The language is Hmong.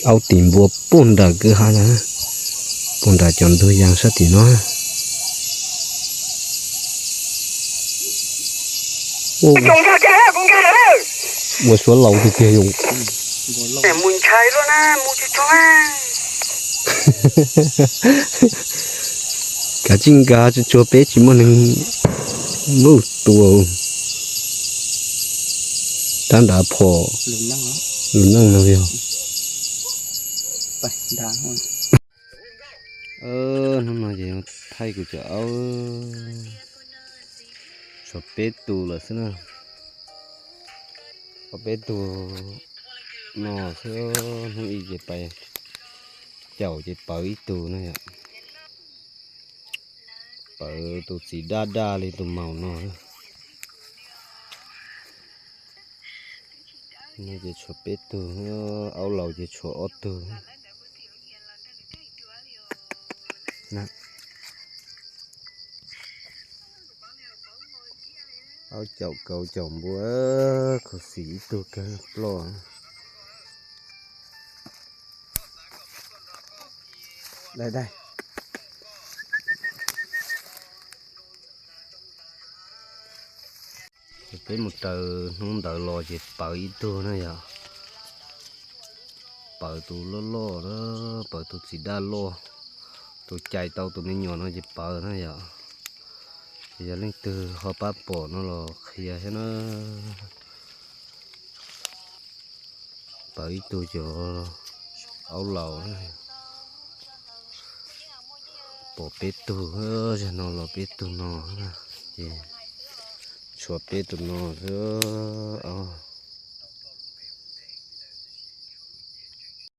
Aub tim npua puag nram kwj ha na, puag nram cov ntug yas sab tim no. Ua suab laus tiag tiag yom. Kav tsij nkag tsuag tsuag peb tsis muaj neeg. Ub, tua tab nrad phom lus neej no yog. Hnub no ces thaij kuv cov aub, tshuav peb tus lawm xwb na. Ob peb tug no xwb, hnub ib ces pais caum ces pawv ib tug na yom. Pawv tus txiv daj daj li tus maum no. No ces tshuav peb tug, aub laus ces tshuav ob tug. Aub caum kauv caum npua, khuv xim ib tug kawg ploj. Peb mus raws hnub ntawd los ces pawv ib tug na yom. Pawv tus loj loj, pawv tus txiv daj loj, tus cais tau tus me nyuam no ces pawv na yom. Ces yog leej twg ho pab pom no los qhia thiab na. Pawv ib tug cov aub laus. Pom peb tug, zaum no los peb tug no, ces tshuav peb tus no xwb os.